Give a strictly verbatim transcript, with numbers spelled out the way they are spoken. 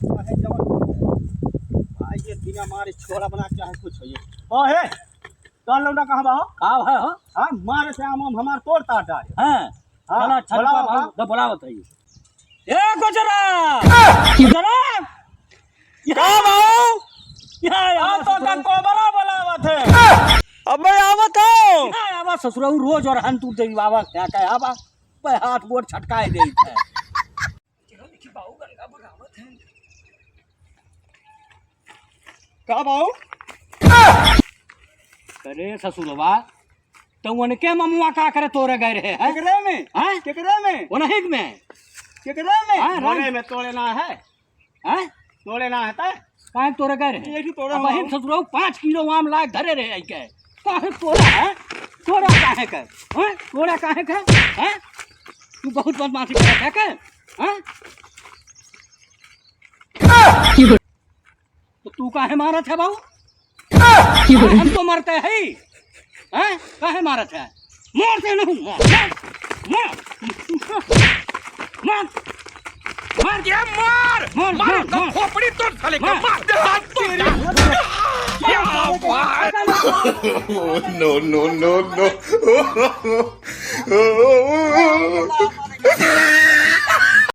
चाहे जवन हो जाए। भाई, ये बिना मारे छोड़ा बना, चाहे कुछ हो ये। ओ हे, तोर लौंडा कहाँ बा हो? का है हो? हाँ, मारे से आम, आम हमार तोड़ तार डारे। हाँ। हाँ, चला, चल बोलावा बा, बा। तो बोलावत है। ए, गुजरा! गुजरा! का बाऊ? या, या, आ, तो का कोबरा बोलावत है। अबे आवत हो। या, आवा ससुरा, उ रोज और हन तू देवी बाबा क्या कहे, आवा। पे हाथ गोड़ छटकाए दे है। का बाऊ? अरे ससुरवा, तो उनके ममुआ का करे तोरे गए रहे हैं? केकरे में? हैं? केकरे में? उन्हीं में। केकरे में? हाँ, तोरे राम। में तोड़े ना है। हैं? तोड़े ना है तै? काहे तोरे गए रहे? ये भी तोड़े अब हो। वही ससुरऊ पाँच किलो आम लाए धरे रहे आई के। काहे तोड़ा है? तोड़ा काहे के? हैं? तोड़ा काहे के? हैं? तू बहुत बदमाशी करत है के? हैं? तो तू काहे मारत है बाबू? हम तो मरते हैं। हैं? काहे मारत है? मार दे नहीं, मार, मार, मार, मार, मार। ये मार, मार, मार, मार, तो मार। खोपड़ी तोड़ साले के, मार। मार दे हाथ तोड़। तेरी। क्या बात। No, no, no, no।